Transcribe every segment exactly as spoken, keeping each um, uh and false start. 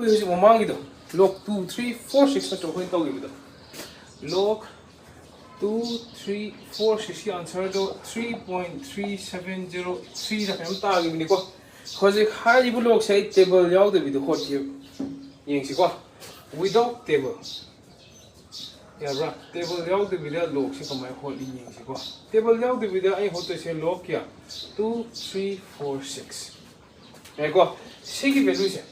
ꯍꯧꯖꯤꯛ ꯃꯃꯥꯡꯒꯤꯗꯣ log two three four six ꯅꯠꯇ꯭ꯔꯣ ꯑꯩꯈꯣꯏꯅ ꯇꯧꯈꯤꯕꯗꯣ? Log two three four six ꯀꯤ answer ꯗꯣ three point three seven zero three ꯗ ꯀꯩꯅꯣꯝ ꯇꯥꯈꯤꯕꯅꯤꯀꯣ꯫ ꯍꯧꯖꯤꯛ ꯍꯥꯏꯔꯤꯕ log ꯁꯦ ꯑꯩ table ꯌꯥꯎꯗꯕꯤꯗ ꯍꯣꯠꯀꯦ, ꯌꯦꯡꯁꯤꯀꯣ꯫ Without table, ꯌꯥꯕ꯭ꯔꯥ? Table ꯌꯥꯎꯗꯕꯤꯗ log ꯁꯦ ꯀꯃꯥꯏꯅ ꯍꯣꯠꯂꯤ ꯌꯦꯡꯁꯤꯀꯣ꯫ Table ꯌꯥꯎꯗꯕꯤꯗ ꯑꯩ ꯍꯣꯠꯇꯣꯏꯁꯦ log ꯀꯌꯥ? Two three four six꯫ ꯌꯥꯏꯀꯣ? ꯁꯤꯒꯤ value ꯁꯦ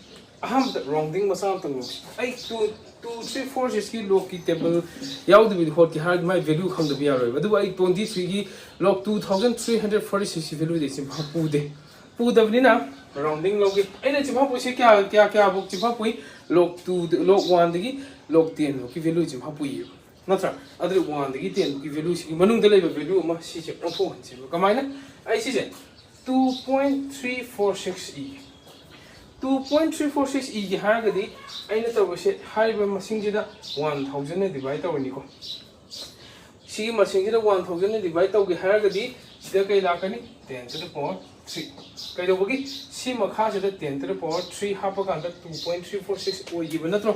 ꯑꯍꯥꯟꯕꯗ rounding ꯃꯆꯥ ꯑꯃꯇꯪ ꯂꯧꯁꯤ꯫ ꯑꯩ two two three four six ꯀꯤ log ꯀꯤ table ꯌꯥꯎꯗꯕꯤꯗ ꯍꯣꯠꯀꯦ ꯍꯥꯏꯔꯗꯤ ꯃꯥꯏ value ꯈꯪꯗꯕ ꯌꯥꯔꯣꯏꯕ꯫ ꯑꯗꯨꯕꯨ ꯑꯩ twenty three ꯒꯤ log two thousand three hundred forty six ꯀꯤ value ꯗꯤ ꯆꯤꯝꯐꯥ ꯄꯨꯗꯦ꯫ ꯄꯨꯗꯕꯅꯤꯅ rounding ꯂꯧꯒꯦ꯫ ꯑꯩꯅ ꯆꯤꯝꯐꯥ ꯄꯨꯏꯁꯦ ꯀꯌꯥ, ꯀꯌꯥ, ꯀꯌꯥꯐꯧ ꯆꯤꯝꯐꯥ ꯄꯨꯏ? Log two, log one ꯗꯒꯤ log ten ꯐꯥꯎꯒꯤ value ꯆꯤꯝꯐꯥ ꯄꯨꯏꯌꯦꯕ, ꯅꯠꯇ꯭ꯔꯥ? ꯑꯗꯨꯗꯤ one ꯗꯒꯤ ten ꯐꯥꯎꯒꯤ value ꯁꯤꯒꯤ ꯃꯅꯨꯡꯗ ꯂꯩꯕ value ꯑꯃ ꯁꯤꯁꯦ ꯑꯣꯟꯊꯣꯛꯍꯟꯁꯦꯕ꯫ ꯀꯃꯥꯏꯅ? ꯑꯩ ꯁꯤꯁꯦ two point three four six ꯏꯒꯦ꯫ Two point three four six ꯏꯒꯦ ꯍꯥꯏꯔꯒꯗꯤ ꯑꯩꯅ ꯇꯧꯕꯁꯦ ꯍꯥꯏꯔꯤꯕ ꯃꯁꯤꯡꯁꯤꯗ one thousand ꯅ divide ꯇꯧꯔꯅꯤꯀꯣ꯫ ꯁꯤꯒꯤ ꯃꯁꯤꯡꯁꯤꯗ one thousand ꯅ divide ꯇꯧꯒꯦ ꯍꯥꯏꯔꯒꯗꯤ ꯁꯤꯗ ꯀꯩ ꯂꯥꯛꯀꯅꯤ? Ten to the power three꯫ ꯀꯩꯗꯧꯕꯒꯤ? ꯁꯤ ꯃꯈꯥꯁꯤꯗ ten to the power three ꯍꯥꯞꯄ ꯀꯥꯟꯗ two point three four six ꯑꯣꯏꯈꯤꯕ ꯅꯠꯇ꯭ꯔꯣ?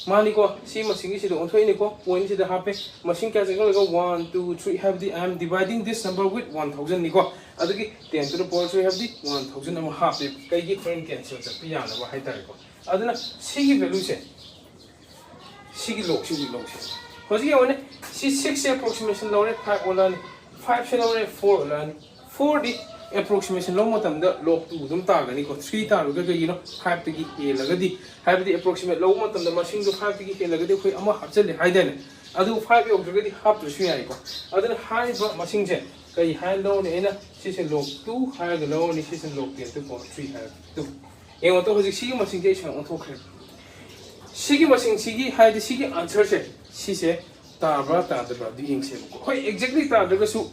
ꯃꯥꯅꯤꯀꯣ, ꯁꯤ ꯃꯁꯤꯡꯒꯤꯁꯤꯗ ꯑꯣꯟꯊꯣꯛꯏꯅꯤꯀꯣ, point ꯁꯤꯗ ꯍꯥꯞꯄꯦ꯫ ꯃꯁꯤꯡ ꯀꯌꯥ ꯆꯪꯈꯠꯂꯒ? One, two, three, ꯍꯥꯏꯕꯗꯤ I am dividing this number with one thousand ꯅꯤꯀꯣ꯫ ꯑꯗꯨꯒꯤ ten to the power three ꯍꯥꯏꯕꯗꯤ one thousand ꯑꯃ ꯍꯥꯞꯄꯦ꯫ ꯀꯩꯒꯤ? ꯍꯣꯔꯦꯟ cancel ꯆꯠꯄ ꯌꯥꯅꯕ ꯍꯥꯏꯇꯥꯔꯦꯀꯣ꯫ ꯑꯗꯨꯅ ꯁꯤꯒꯤ value ꯁꯦ, ꯁꯤꯒꯤ log ꯁꯤ ꯍꯧꯖꯤꯛ ꯂꯧꯁꯦ꯫ ꯍꯧꯖꯤꯛ ꯌꯦꯡꯉꯨꯅꯦ, ꯁꯤ six ꯁꯦ approximation ꯂꯧꯔꯦ, five ꯑꯣꯜꯂꯛꯑꯅꯤ, five ꯁꯦ ꯂꯧꯔꯦ, four ꯑꯣꯜꯂꯛꯑꯅꯤ꯫ Four ꯗꯤ approximation ꯂꯧꯕ ꯃꯇꯝꯗ log two ꯑꯗꯨꯝ ꯇꯥꯒꯅꯤꯀꯣ꯫ Three ꯇꯥꯔꯣꯏꯗ꯭ꯔꯥ? ꯀꯩꯒꯤꯅꯣ? Five ꯇꯒꯤ ꯍꯦꯜꯂꯒꯗꯤ, ꯍꯥꯏꯕꯗꯤ approximate ꯂꯧꯕ ꯃꯇꯝꯗ ꯃꯁꯤꯡꯗꯣ five ꯇꯒꯤ ꯍꯦꯜꯂꯒꯗꯤ ꯑꯩꯈꯣꯏ ꯑꯃ ꯍꯥꯞꯆꯜꯂꯦ ꯍꯥꯏꯗꯥꯏꯅꯦ? ꯑꯗꯨ five ꯌꯧꯗ꯭ꯔꯒꯗꯤ ꯍꯥꯞꯇ꯭ꯔꯁꯨ ꯌꯥꯏꯀꯣ꯫ ꯑꯗꯨꯅ ꯍꯥꯏꯔꯤꯕ ꯃꯁꯤꯡꯁꯦ ꯀꯔꯤ ꯍꯥꯏꯅ ꯂꯧꯔꯅꯤ? ꯑꯩꯅ ꯁꯤꯁꯦ log two ꯍꯥꯏꯔꯒ ꯂꯧꯔꯅꯤ, ꯁꯤꯁꯦ log ten to power three ꯍꯥꯏꯔꯒ two꯫ ꯌꯦꯡꯉꯣ ꯇꯣ, ꯍꯧꯖꯤꯛ ꯁꯤꯒꯤ ꯃꯁꯤꯡꯁꯦ ꯑꯩ ꯁꯨꯃꯥꯏꯅ ꯑꯣꯟꯊꯣꯛꯈ꯭ꯔꯦ꯫ ꯁꯤꯒꯤ ꯃꯁꯤꯡꯁꯤꯒꯤ, ꯍꯥꯏꯗꯤ ꯁꯤꯒꯤ answer ꯁꯦ, ꯁꯤꯁꯦ ꯇꯥꯕ꯭ꯔꯥ ꯇꯥꯗꯕ꯭ꯔꯥ ꯑꯗꯨ ꯌꯦꯡꯁꯦꯕꯀꯣ꯫ ꯍꯣꯏ, exactly ꯇꯥꯗ꯭ꯔꯒꯁꯨ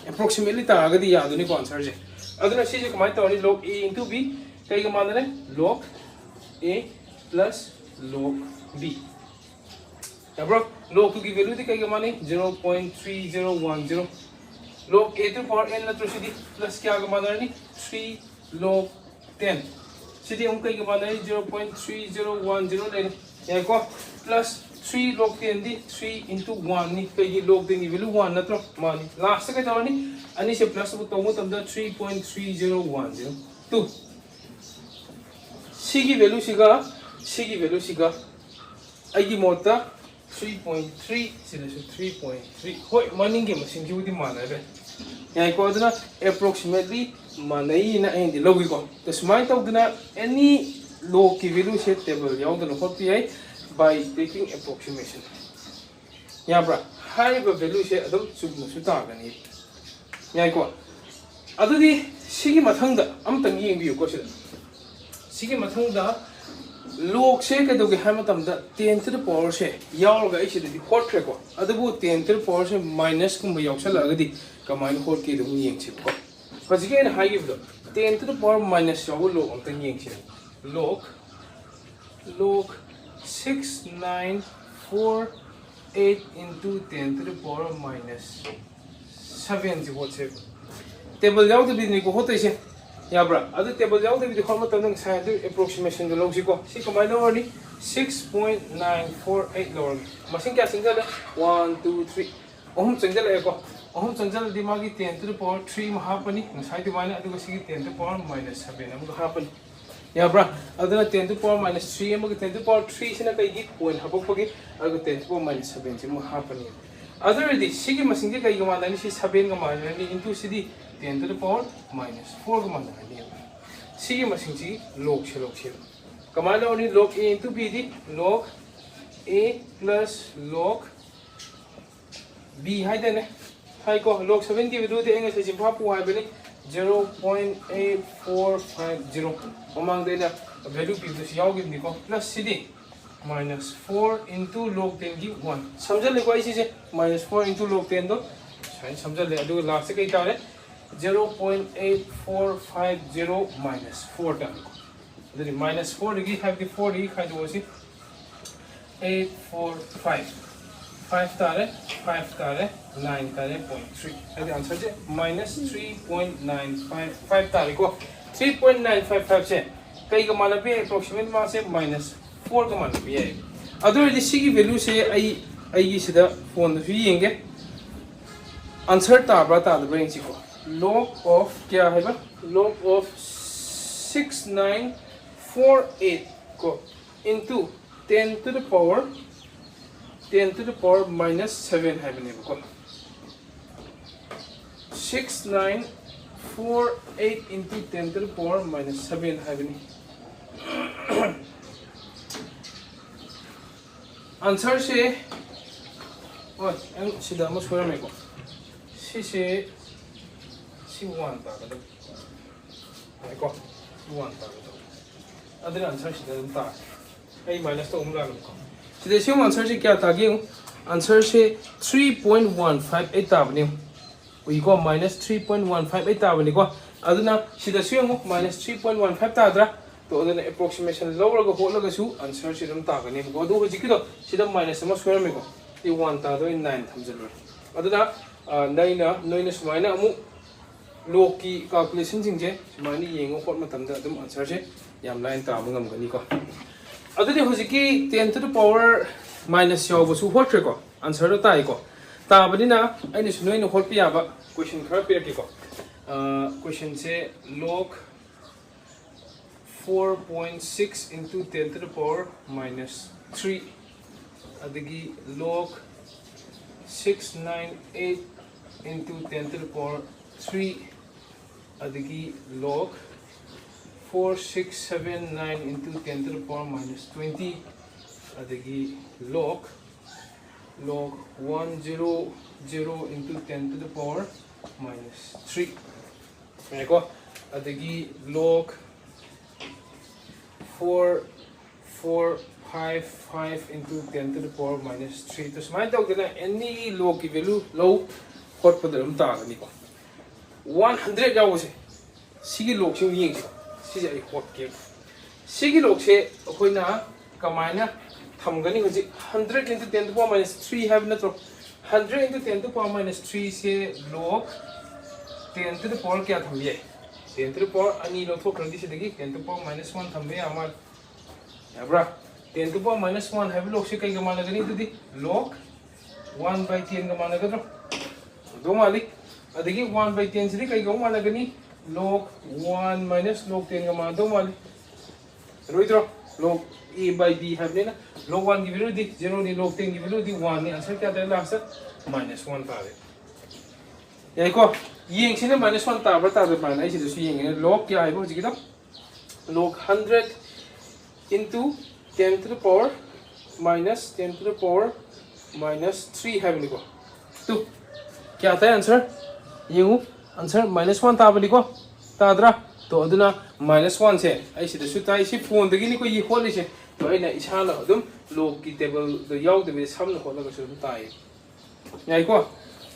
approximately ꯇꯥꯔꯒꯗꯤ ꯌꯥꯗꯣꯏꯅꯤꯀꯣ answer ꯁꯦ꯫ ꯑꯗꯨꯅ ꯁꯤꯁꯦ ꯀꯃꯥꯏꯅ ꯇꯧꯔꯅꯤ? Log A into B ꯀꯩꯒ ꯃꯥꯟꯅꯔꯦ? Log A plus log B꯫ ꯌꯥꯕ꯭ꯔꯣ? Log two ꯒꯤ value ꯗꯤ ꯀꯩꯒ ꯃꯥꯟꯅꯩ? Zero point three zero one zero꯫ Log A to power n ꯅꯠꯇ꯭ꯔꯣ ꯁꯤꯗꯤ? Plus ꯀꯌꯥꯒ ꯃꯥꯟꯅꯔꯅꯤ? Three log ten꯫ ꯁꯤꯗꯤ ꯑꯃꯨꯛ ꯀꯩꯒ ꯃꯥꯟꯅꯩ? Zero point three zero one zero ꯂꯩꯔꯦ꯫ ꯌꯥꯏꯀꯣ? Plus three log ten ꯗꯤ three into one ꯅꯤ꯫ ꯀꯩꯒꯤ? Log ten ꯒꯤ value one ꯅꯠꯇ꯭ꯔꯣ? ꯃꯥꯅꯤ꯫ Last ꯇ ꯀꯩꯗꯧꯔꯅꯤ? ꯑꯅꯤꯁꯦ plus ꯇꯧꯕ ꯃꯇꯝꯗ three point three zero one zero꯫ Two꯫ ꯁꯤꯒꯤ value ꯁꯤꯒ ꯁꯤꯒꯤ value ꯁꯤꯒ ꯑꯩꯒꯤ ꯃꯣꯠꯇ three point three, ꯁꯤꯗꯁꯨ three point three꯫ ꯍꯣꯏ, ꯃꯅꯤꯡꯒꯤ ꯃꯁꯤꯡꯁꯤꯕꯨꯗꯤ ꯃꯥꯟꯅꯔꯦ꯫ ꯌꯥꯏꯀꯣ? ꯑꯗꯨꯅ approximately ꯃꯥꯟꯅꯩꯅ ꯑꯩꯅꯗꯤ ꯂꯧꯏꯀꯣ꯫ ꯑꯗꯣ ꯁꯨꯃꯥꯏꯅ ꯇꯧꯗꯅ any log ꯀꯤ value ꯁꯦ table ꯌꯥꯎꯗꯅ ꯍꯣꯠꯄ ꯌꯥꯏ by taking approximation꯫ ꯌꯥꯕ꯭ꯔꯥ? ꯍꯥꯏꯔꯤꯕ value ꯁꯦ ꯑꯗꯨꯝ ꯆꯨꯝꯅꯁꯨ ꯇꯥꯒꯅꯤ꯫ ꯌꯥꯏꯀꯣ? ꯑꯗꯨꯗꯤ ꯁꯤꯒꯤ ꯃꯊꯪꯗ ꯑꯝꯇꯪ ꯌꯦꯡꯕꯤꯌꯨꯀꯣ ꯁꯤꯗ꯫ ꯁꯤꯒꯤ ꯃꯊꯪꯗ log ꯁꯦ ꯀꯩꯗꯧꯒꯦ ꯍꯥꯏꯕ ꯃꯇꯝꯗ ten to the power ꯁꯦ ꯌꯥꯎꯔꯒ ꯑꯩ ꯁꯤꯗꯗꯤ ꯍꯣꯠꯈ꯭ꯔꯦꯀꯣ꯫ ꯑꯗꯨꯕꯨ ten to the power say minus ꯀꯨꯝꯕ ꯌꯥꯎꯁꯜꯂꯛꯑꯒꯗꯤ ꯀꯃꯥꯏꯅ ꯍꯣꯠꯀꯦꯗꯣ ꯑꯃꯨꯛ ꯌꯦꯡꯁꯦꯕꯀꯣ꯫ ꯍꯧꯖꯤꯛꯀꯤ ꯑꯩꯅ ꯍꯥꯏꯈꯤꯕꯗꯣ, ten to the power minus ꯌꯥꯎꯕ log ꯑꯝꯇꯪ ꯌꯦꯡꯁꯦ꯫ Log, log six nine four eight into ten to the power minus seven ꯁꯤ ꯍꯣꯠꯁꯦꯕ꯫ Table ꯌꯥꯎꯗꯕꯤꯗꯅꯤꯀꯣ ꯍꯣꯠꯇꯣꯏꯁꯦ꯫ ꯌꯥꯕ꯭ꯔꯥ? ꯑꯗꯨ table ꯌꯥꯎꯗꯕꯤꯗ ꯍꯣꯠꯄ ꯃꯇꯝꯗ ꯉꯁꯥꯏ ꯑꯗꯨ approximation ꯗꯣ ꯂꯧꯁꯤꯀꯣ꯫ ꯁꯤ ꯀꯃꯥꯏꯅ ꯂꯧꯔꯅꯤ? Six point nine four eight ꯂꯧꯔꯒꯦ꯫ ꯃꯁꯤꯡ ꯀꯌꯥ ꯆꯪꯁꯤꯜꯂꯦ? One, two, three꯫ ꯑꯍꯨꯝ ꯆꯪꯁꯤꯜꯂꯛꯑꯦꯀꯣ꯫ ꯑꯍꯨꯝ ꯆꯪꯁꯤꯜꯂꯗꯤ ꯃꯥꯒꯤ ten to the power three ꯑꯃ ꯍꯥꯞꯄꯅꯤ, ꯉꯁꯥꯏ ꯑꯗꯨꯃꯥꯏꯅ, ꯑꯗꯨꯒ ꯁꯤꯒꯤ ten to the power minus seven ꯑꯃꯒ ꯍꯥꯞꯄꯅꯤ꯫ ꯌꯥꯕ꯭ꯔꯥ? ꯑꯗꯨꯅ ten to the power minus three ꯑꯃꯒ ten to the power three ꯁꯤꯅ ꯀꯩꯒꯤ? Point ꯍꯥꯄꯛꯄꯒꯤ꯫ ꯑꯗꯨꯒ ten to the power minus seven ꯁꯤ ꯑꯃꯨꯛ ꯍꯥꯞꯄꯅꯤ꯫ ꯑꯗꯨ ꯑꯣꯏꯔꯗꯤ ꯁꯤꯒꯤ ꯃꯁꯤꯡꯁꯦ ꯀꯩꯒ ꯃꯥꯟꯅꯅꯤ? ꯁꯤ seven ꯒ ꯃꯥꯟꯅꯔꯅꯤ, into CD ten to the power minus four ꯒ ꯃꯥꯟꯅꯔꯅꯤ꯫ ꯁꯤꯒꯤ ꯃꯁꯤꯡꯁꯤ log ꯁꯦ ꯂꯧꯁꯦꯕ꯫ ꯀꯃꯥꯏꯅ ꯂꯧꯔꯅꯤ? Log A into B D log A plus log B ꯍꯥꯏꯗꯥꯏꯅꯦ? ꯍꯥꯏꯀꯣ, log seven ꯒꯤ value ꯗꯤ ꯑꯩ ꯉꯁꯥꯏ ꯆꯤꯟꯐꯥ ꯄꯨ ꯍꯥꯏꯕꯅꯤ, zero point eight four five zero꯫ ꯃꯃꯥꯡꯗ ꯑꯩꯅ value ꯄꯤꯕꯗꯁꯨ ꯌꯥꯎꯈꯤꯕꯅꯤꯀꯣ꯫ Plus ꯁꯤꯗꯤ minus four into log ten ꯒꯤ one꯫ ꯁꯝꯖꯜꯂꯦꯀꯣ ꯑꯩ ꯁꯤꯁꯦ, minus four into log ten ꯗꯣ ꯁꯨꯃꯥꯏꯅ ꯁꯝꯖꯜꯂꯦ꯫ ꯑꯗꯨꯒ last ꯁꯦ ꯀꯩ ꯇꯥꯔꯦ? Zero point eight four five zero minus four ꯇꯥꯔꯦꯀꯣ꯫ ꯑꯗꯨꯗꯤ minus four ꯗꯒꯤ, ꯍꯥꯏꯕꯗꯤ four ꯗꯒꯤ ꯈꯥꯏꯗꯣꯛꯑꯁꯤ꯫ Eight, four, five꯫ Five ꯇꯥꯔꯦ, five ꯇꯥꯔꯦ, nine ꯇꯥꯔꯦ, point three꯫ ꯍꯥꯏꯗꯤ answer ꯁꯦ minus three point nine five five ꯇꯥꯔꯦꯀꯣ꯫ Three point nine five five ꯁꯦ ꯀꯩꯒ ꯃꯥꯟꯅꯕ ꯌꯥꯏ? ꯑꯦꯄ꯭ꯔꯣꯛꯁꯤꯃꯦꯠ ꯃꯥꯁꯦ ꯃꯥꯏꯅꯁ ꯐꯣꯔꯒ ꯃꯥꯟꯅꯕ ꯌꯥꯏ꯫ ꯑꯗꯨ ꯑꯣꯏꯔꯗꯤ ꯁꯤꯒꯤ ꯚꯦꯂꯨꯁꯦ ꯑꯩ ꯑꯩꯒꯤ ꯁꯤꯗ ꯐꯣꯟꯗꯁꯨ ꯌꯦꯡꯒꯦ, ꯑꯟꯁꯔ ꯇꯥꯕ꯭ꯔꯥ ꯇꯥꯗꯕ꯭ꯔꯥ ꯌꯦꯡꯁꯤꯀꯣ꯫ Log of ꯀꯌꯥ ꯍꯥꯏꯕ? Log of six nine four eight ꯀꯣ, into ten to the power ten to the power minus seven ꯍꯥꯏꯕꯅꯦꯕꯀꯣ꯫ Six nine four eight into ten to the power minus seven ꯍꯥꯏꯕꯅꯤ꯫ ꯑꯟꯁꯔꯁꯦ, ꯍꯣꯏ, ꯑꯩ ꯁꯤꯗ ꯑꯃ ꯁꯣꯏꯔꯝꯃꯦꯀꯣ꯫ ꯁꯤꯁꯦ, ꯁꯤ ꯋꯥꯟ ꯇꯥꯒꯗꯕ꯫ ꯌꯥꯏꯀꯣ? ꯁꯤ ꯋꯥꯟ ꯇꯥꯒꯗꯕ꯫ ꯑꯗꯨꯅ ꯑꯟꯁꯔꯁꯤꯗ ꯑꯗꯨꯝ ꯇꯥꯔꯦ꯫ ꯑꯩ ꯃꯥꯏꯅꯁ ꯇꯧꯕ ꯑꯃ ꯂꯥꯛꯂꯦꯀꯣ꯫ ꯁꯤꯗ ꯁꯤ ꯑꯟꯁꯔꯁꯦ ꯀꯌꯥ ꯇꯥꯒꯦ ꯌꯦꯡꯉꯨ꯫ ꯑꯟꯁꯔꯁꯦ three point one five eight ꯇꯥꯕꯅꯦ꯫ ꯎꯏꯀꯣ, minus three point one five eight ꯇꯥꯕꯅꯤꯀꯣ꯫ ꯑꯗꯨꯅ ꯁꯤꯗꯁꯨ ꯌꯦꯡꯉꯨ, minus three point one five ꯇꯥꯗ꯭ꯔꯥ? ꯇꯣ, ꯑꯗꯨꯅ ꯑꯦꯄ꯭ꯔꯣꯛꯁꯤꯃꯦꯁꯟ ꯂꯧꯔꯒ ꯍꯣꯠꯂꯒꯁꯨ ꯑꯟꯁꯔꯁꯤ ꯑꯗꯨꯝ ꯇꯥꯒꯅꯦꯕꯀꯣ꯫ ꯑꯗꯨ ꯍꯧꯖꯤꯛꯀꯤꯗꯣ ꯁꯤꯗ ꯃꯥꯏꯅꯁ ꯑꯃ ꯁꯣꯏꯔꯝꯃꯦꯀꯣ꯫ ꯁꯤ ꯋꯥꯟ ꯇꯥꯗꯣꯏ, ꯅꯥꯏꯟ ꯊꯝꯖꯜꯂꯨꯔꯦ꯫ ꯑꯗꯨꯅ, ꯑ, ꯅꯩꯅ, ꯅꯣꯏꯅ ꯁꯨꯃꯥꯏꯅ ꯑꯃꯨꯛ ꯂꯣꯒꯀꯤ ꯀꯥꯜꯀꯨꯂꯦꯁꯟꯁꯤꯡꯁꯦ ꯁꯨꯃꯥꯏꯅ ꯌꯦꯡꯉ ꯍꯣꯠ ꯃꯇꯝꯗ ꯑꯗꯨꯝ ꯑꯟꯁꯔꯁꯦ ꯌꯥꯝ ꯂꯥꯏꯅ ꯇꯥꯕ ꯉꯝꯒꯅꯤꯀꯣ꯫ ꯑꯗꯨꯗꯤ ꯍꯧꯖꯤꯛꯀꯤ ten to the power minus ꯌꯥꯎꯕꯁꯨ ꯍꯣꯠꯈ꯭ꯔꯦꯀꯣ, ꯑꯟꯁꯔꯗꯣ ꯇꯥꯏꯀꯣ꯫ ꯇꯥꯕꯅꯤꯅ ꯑꯩꯅꯁꯨ ꯅꯣꯏꯅ ꯍꯣꯠꯄ ꯌꯥꯕ ꯀꯣꯏꯁꯟ ꯈꯔ ꯄꯤꯔꯛꯀꯦꯀꯣ꯫ ꯑ, ꯀꯣꯏꯁꯟꯁꯦ log four point six into ten to the power minus three, ꯑꯗꯒꯤ log six nine eight into ten to the power three, ꯑꯗꯒꯤ log four six seven nine into ten to the power minus twenty, ꯑꯗꯒꯤ log, log one zero zero into ten to the power minus three꯫ ꯌꯥꯏꯀꯣ? ꯑꯗꯒꯤ log four four five five into ten to the power minus three꯫ ꯑꯗꯨ ꯁꯨꯃꯥꯏꯅ ꯇꯧꯗꯅ any logꯀꯤ value ꯂꯧ, ꯍꯣꯠꯄꯗ ꯑꯗꯨꯝ ꯇꯥꯒꯅꯤꯀꯣ꯫ One hundred ꯌꯥꯎꯕꯁꯦ, ꯁꯤꯒꯤ ꯂꯣꯒꯁꯤ ꯑꯃꯨꯛ ꯌꯦꯡꯁꯤ꯫ ꯁꯤꯁꯦ ꯑꯩ ꯍꯣꯠꯀꯦ꯫ ꯁꯤꯒꯤ ꯂꯣꯒꯁꯦ ꯑꯩꯈꯣꯏꯅ ꯀꯃꯥꯏꯅ ꯊꯝꯒꯅꯤ? ꯍꯧꯖꯤꯛ hundred into ten to the power minus three ꯍꯥꯏꯕ ꯅꯠꯇ꯭ꯔꯣ? Hundred into ten to the power minus three say log ten to the power ꯀꯌꯥ ꯊꯝꯕ ꯌꯥꯏ? ten to the power ꯑꯅꯤ ꯂꯧꯊꯣꯛꯈ꯭ꯔꯗꯤ ꯁꯤꯗꯒꯤ ten to the power minus one ꯊꯝꯕ ꯌꯥ ꯃꯥꯜꯂꯦ꯫ ꯌꯥꯕ꯭ꯔꯥ? Ten to the power minus one ꯍꯥꯏꯕ log ꯁꯤ ꯀꯩꯒ ꯃꯥꯟꯅꯒꯅꯤ? ꯑꯗꯨꯗꯤ log one by ten ꯒ ꯃꯥꯟꯅꯒꯗ꯭ꯔꯣ? ꯑꯗꯨ ꯃꯥꯜꯂꯤ꯫ ꯑꯗꯒꯤ one by ten ꯁꯤꯗꯤ ꯀꯩꯒ ꯑꯃꯨꯛ ꯃꯥꯟꯅꯒꯅꯤ? Log one minus log ten ꯒ ꯃꯥꯟꯅꯗꯧ ꯃꯥꯜꯂꯤ꯫ ꯂꯣꯏꯗ꯭ꯔꯣ? Log a by b ꯍꯥꯏꯕꯅꯤꯅ log one ꯒꯤ value ꯗꯤ zero ꯅꯤ, log ten ꯒꯤ value ꯗꯤ one ꯅꯤ꯫ Answer ꯀꯌꯥ ꯇꯥꯔꯦ? Last minus one ꯇꯥꯔꯦ꯫ ꯌꯥꯏꯀꯣ? ꯌꯦꯡꯁꯤꯅ minus one ꯇꯥꯕ꯭ꯔꯥ ꯇꯥꯗꯕ꯭ꯔꯥ ꯍꯥꯏꯅ ꯑꯩ ꯁꯤꯗꯁꯨ ꯌꯦꯡꯉꯦ꯫ Log ꯀꯌꯥ ꯍꯥꯏꯕ ꯍꯧꯖꯤꯛꯀꯤꯗꯣ? Log hundred into ten to the power minus ten to the power minus three ꯍꯥꯏꯕꯅꯤꯀꯣ꯫ ꯇꯨ, ꯀꯌꯥ ꯇꯥꯏ answer? ꯌꯦꯡꯉꯨ, answer minus one ꯇꯥꯕꯅꯤꯀꯣ꯫ ꯇꯥꯗ꯭ꯔꯥ? ꯇꯣ, ꯑꯗꯨꯅ minus one ꯁꯦ ꯑꯩ ꯁꯤꯗꯁꯨ ꯇꯥꯏ꯫ ꯁꯤ phone ꯗꯒꯤꯅꯤꯀꯣ ꯌꯦ ꯍꯣꯠꯂꯤꯁꯦ꯫ ꯇꯣ, ꯑꯩꯅ ꯏꯁꯥꯅ ꯑꯗꯨꯝ log ꯀꯤ table ꯗ ꯌꯥꯎꯗꯕꯤꯗ ꯁꯝꯅ ꯍꯣꯠꯂꯒꯁꯨ ꯑꯗꯨꯝ ꯇꯥꯏꯌꯦ꯫ ꯌꯥꯏꯀꯣ?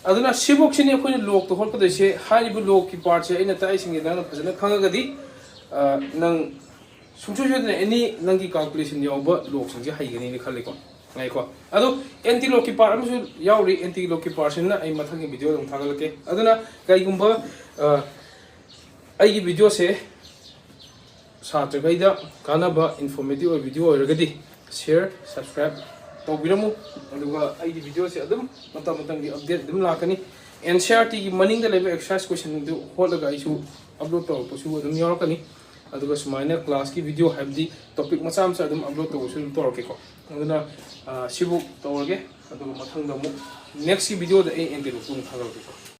ꯑꯗꯨꯅ ꯁꯤꯐꯧꯁꯤꯅꯤ ꯑꯩꯈꯣꯏꯅ log ꯇ ꯍꯣꯠꯀꯗꯣꯏꯁꯦ꯫ ꯍꯥꯏꯔꯤꯕ log ꯀꯤ part ꯁꯦ ꯑꯩꯅ ꯇꯥꯛꯏꯁꯤꯡꯁꯦ ꯅꯪꯅ ꯐꯖꯅ ꯈꯪꯉꯒꯗꯤ, ꯑ, ꯅꯪ ꯁꯨꯡꯁꯣꯏ ꯁꯣꯏꯗꯅ any ꯅꯪꯒꯤ calculation ꯌꯥꯎꯕ log ꯁꯤꯡꯁꯦ ꯍꯩꯒꯅꯤꯅ ꯈꯜꯂꯤꯀꯣ꯫ ꯉꯥꯏꯀꯣ꯫ ꯑꯗꯣ anti log ꯀꯤ part ꯑꯃꯁꯨ ꯌꯥꯎꯔꯤ, anti log ꯀꯤ part ꯁꯤꯅ ꯑꯩ ꯃꯊꯪꯒꯤ video ꯗ ꯑꯃꯨꯛ ꯊꯥꯒꯠꯂꯛꯀꯦ꯫ ꯑꯗꯨꯅ ꯀꯩꯒꯨꯝꯕ, ꯑ, ꯑꯩꯒꯤ video ꯁꯦ ꯁꯥꯇ꯭ꯔꯈꯩꯗ ꯀꯥꯟꯅꯕ, informative ꯑꯣꯏꯕ video ꯑꯣꯏꯔꯒꯗꯤ share, subscribe ꯇꯧꯕꯤꯔꯝꯃꯨ꯫ ꯑꯗꯨꯒ ꯑꯩꯒꯤ video ꯁꯦ ꯑꯗꯨꯝ ꯃꯇꯝ ꯃꯇꯝꯒꯤ update ꯑꯗꯨꯝ ꯂꯥꯛꯀꯅꯤ꯫ N C E R T ꯒꯤ ꯃꯅꯤꯡꯗ ꯂꯩꯕ exercise question ꯗꯨ ꯍꯣꯠꯂꯒ ꯑꯩꯁꯨ upload ꯇꯧꯔꯛꯄꯁꯨ ꯑꯗꯨꯝ ꯌꯥꯎꯔꯛꯀꯅꯤ꯫ ꯑꯗꯨꯒ ꯁꯨꯃꯥꯏꯅ class ꯀꯤ video, ꯍꯥꯏꯕꯗꯤ topic ꯃꯆꯥ ꯃꯆꯥ ꯑꯗꯨꯝ upload ꯇꯧꯕꯁꯨ ꯑꯗꯨꯝ ꯇꯧꯔꯛꯀꯦꯀꯣ꯫ ꯑꯗꯨꯅ, ꯑ, ꯁꯤꯕꯨ ꯇꯧꯔꯒꯦ꯫ ꯑꯗꯨꯒ ꯃꯊꯪꯗ ꯑꯃꯨꯛ next ꯀꯤ video ꯗ ꯑꯩ anti log ꯇꯨ ꯑꯃꯨꯛ ꯊꯥꯒꯠꯂꯛꯀꯦꯀꯣ꯫